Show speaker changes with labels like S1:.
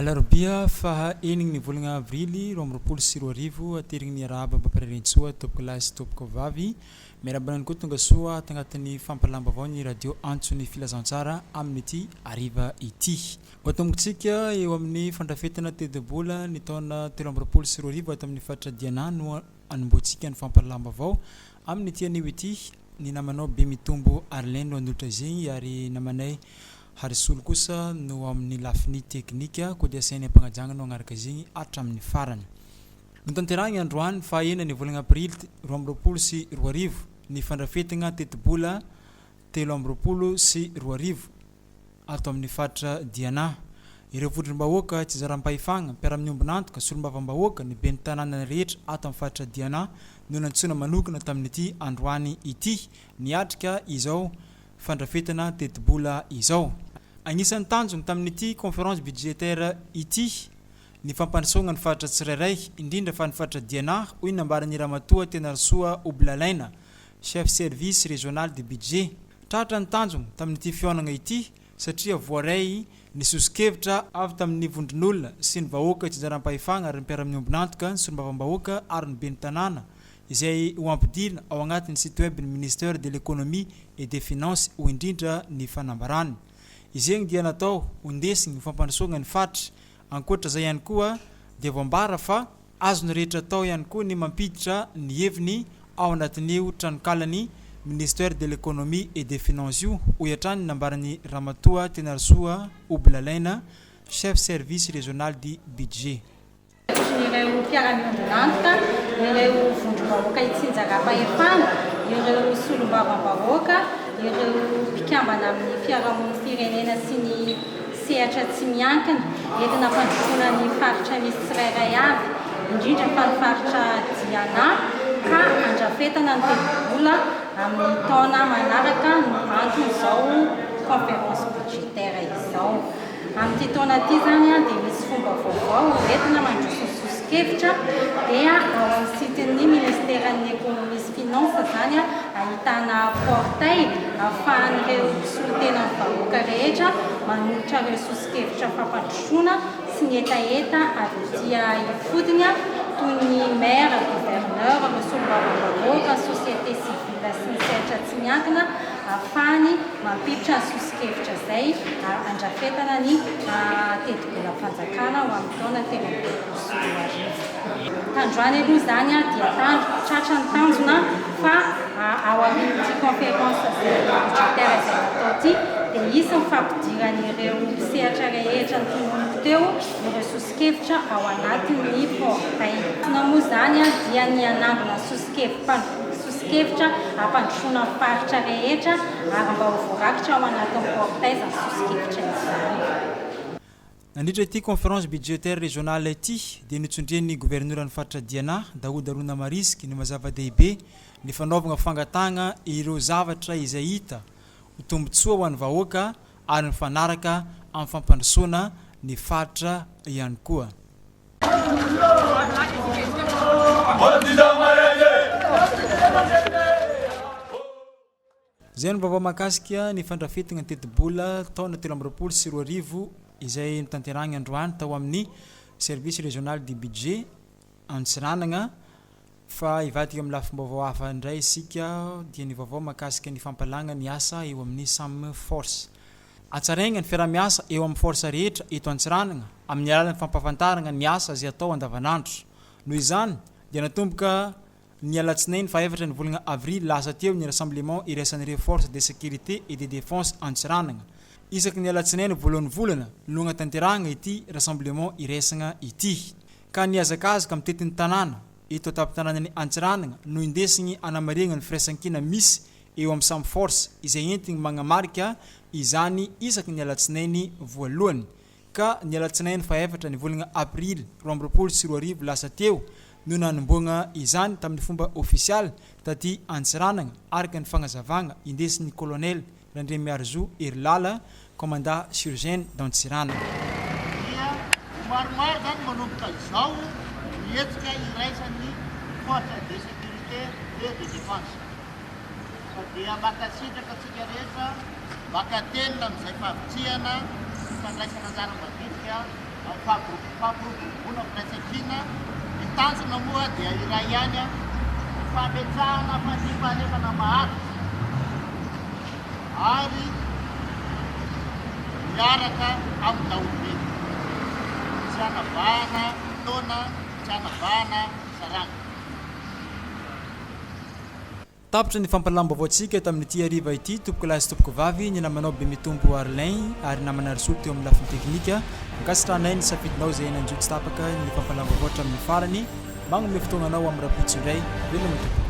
S1: Alarobia faha enigny ny volagna avrily 2022, aterigny ny arahaba ambampirarintsoa tompokolahy sy tompokovavy. Miarahaba ihany koa tonga soa ato agnatin'ny fampahalalam-baovao ny radio Antson'ny Filazantsara amin'ity hariva ity. Ho atombotsika eo amin'ny fandrafetana tetibola ny taona 2023 ato amin'ny faritra Diana no anombohantsika ny fampahalalam-baovao amin'ity anio ity. Ny namanao Bemitombo Arlene no hanolotra izegny ary namanay Harisolo kosa no ao amin'ny lafiny teknika koa dia asainy am-pagnajagna no hagnaraka izegny hatramin'ny farany. Notanterahigna androany faha enina ny volagna aprily 2022 ny fandrafetagna tetibola 2023 ato amin'ny faritra Diana. Ireo vondrom-bahoaka tsy zaram-pahefagna, mpiara-miombon'antoka, solombavambahoaka, ny ben'ny tanàna rehetra ato amin'ny faritra Diana no nantsoina manokana tamin'ity androany ity niatrika izao fandrafetana tetibola izao. Agnisan'ny tanjony tamin'ity conférence budgétaire ity ny fampandrosoagna ny faritra tsirairay, indrindra fa ny faritra Diana, hoy ny nambaran'i Ramatoa Tenarisoa Hobilalaina, chef service régional du budget. Tratra ny tanjogno tamin'ity fihaonagna ity satria voaray ny soso-kevitra avy tamin'ny vondron'olona sy ny vahoaka itsinjaram-pahefagna ary ny mpiara-miombon'antoka, ny solombavambahoaka ary ny ben'ny tanàna izay ho ampidirina ao agnatin'ny site web ny Ministère de l'économie et des finances hoy indrindra ny fanambarany. Izegny dia natao ho ndesigny ho fampandrosoagna ny faritra. Ankoatra izay ihany koa dia voambara fa Azon'ny rehetra atao ihany koa ny mampiditra ny heviny ao anatin'io tranokalan'ny Ministère de l'Economie et des Finances io, hoy hatrany ny nambaran'i Ramatoa Tenarisoa Hobilalaina, Chef Service Régional du Budget.
S2: Ireo mpiara-miombon'antoka, ireo vondrom-bahoaka itsinjaram-pahefana, ireo solombavambahoaka, ireo mpikambana amin'ny fiarahamonim-pirenena sy ny sehatra tsy miankina entina hampandrosoana ny faritra misy tsirairay avy, indrindra fa ny faritra Diana, ka handrafetana ny tetibola amin'ny taona manaraka no anton'izao conférence budgétaire izao. Amin'ity taona ity izany dia misy fomba vaovao entina mandroso ny soso-kevitra dia ao amin'ny site-n'ny ministeran'ny Economie sy Finance izany ahitana portail ahafahan'ireo mpisolotenan'ny vahoaka rehetra manolotra ireo soso-kevitra fampandrosoana sy ny hetaheta avy ety ifotony toy ny maire, gouverneur, ireo solombavambahoaka, société civile sy ny sehatra tsy miankina ahafahany mampiditra ny soso-kevitra izay handrafetana ny tetibolam-panjakana ho amin'ny taona 2023. Tandroany aloha izany dia tandro, tratra ny tanjona fa ao aorian'ity conférence izay budgétaire izay natao ity dia hisy ny fampidiran'ireo mpisehatra rehetra notononiko teo ireo soso-kevitra ao anatin'ny portail. Tanjona moa izany dia ny hanangona soso-kevitra hampandrosoana ny faritra rehetra ary mba ho voarakitra ao anatin'ny portail izany soso-kevitra izany.
S1: Nandritra ity conférence budgétaire régionale ity dia notsindrian'ny governoran'ny faritra Diana, Daoud Harouna Mariski, ny maha zava-dehibe ny fanaovagna fangatahagna ireo zavatra izay hita ho tombontsoa ho an'ny vahoaka ary mifanaraka amin'ny fampandrosoana ny faritra ihany koa. Izay no vaovao mahakasika ny fandrafetana ny tetibola taona 2023 izay notanterahina androany tao amin'ny Service Régional du Budget Antsiranana fa hivadika amin'ny lafim-baovao hafa indray isika dia ny vaovao mahakasika ny fampalagna ny asa eo amin'ny samy force. Hatsaraina ny fiaraha-miasa eo amin'ny force rehetra eto Antsiranana amin'ny alalan'ny fampahafantarana ny asa izay atao andavanandro. Noho izany dia natomboka Ny alatsinainy fahaefatra ny volana avrily lasa teo ny rassemblement iraisan'ireo forces de sécurité et de défense Antsiranana. Isaky ny alatsinainy voalohan'ny volana no hanatanterahana ity rassemblement iraisana ity. Ka ny hazakazaka mitety ny tanàna eto an-tampon-tanànan'i Antsiranana no indesigny hanamarihana ny firaisankina misy eo amin'ny samy force izay entiny magnamarika izany isaky ny alatsinainy voalohany. ka ny alatsinainy fahefatra ny volana aprily 2022 lasa teo no nanombohana izany tamin'ny fomba ofisialy taty Antsiranana, araka ny fagnazavagna indesin'ny Colonel Randriamiarizo Herilala, Commandant Surgen d'Antsiranana.
S3: Dia ho maromaro izany manomboka izao ny hetsika iraisan'ny Forces de sécurité et de défense. Fa dia mankasitraka antsika rehetra, mankatelina amin'izay fahavitrihana sy fandraisana anjara mavitrika. Amin'ny fampiroboroboana firaisankina, ny tanjona moa dia iray ihany, ny fametrahana fandriampahalemana maharitra ary miaraka amin'ny daholobe, tsy hanavahana taona, tsy hanavahana saranga.
S1: Tapitra ny fampahalalam-baovaontsika tamin'ity hariva ity, tompokolahy sy tompokovavy, ny namanao Bemitombo Arlin ary namana Arisolo teo amin'ny lafiny teknika. Ankasitrahanay ny safidinao izay nanjo tsy tapaka ny fampahalalam-baovao hatramin'ny farany. Magnome fotoagna anao amin'ny rahampitso indray. Veloma tompoko.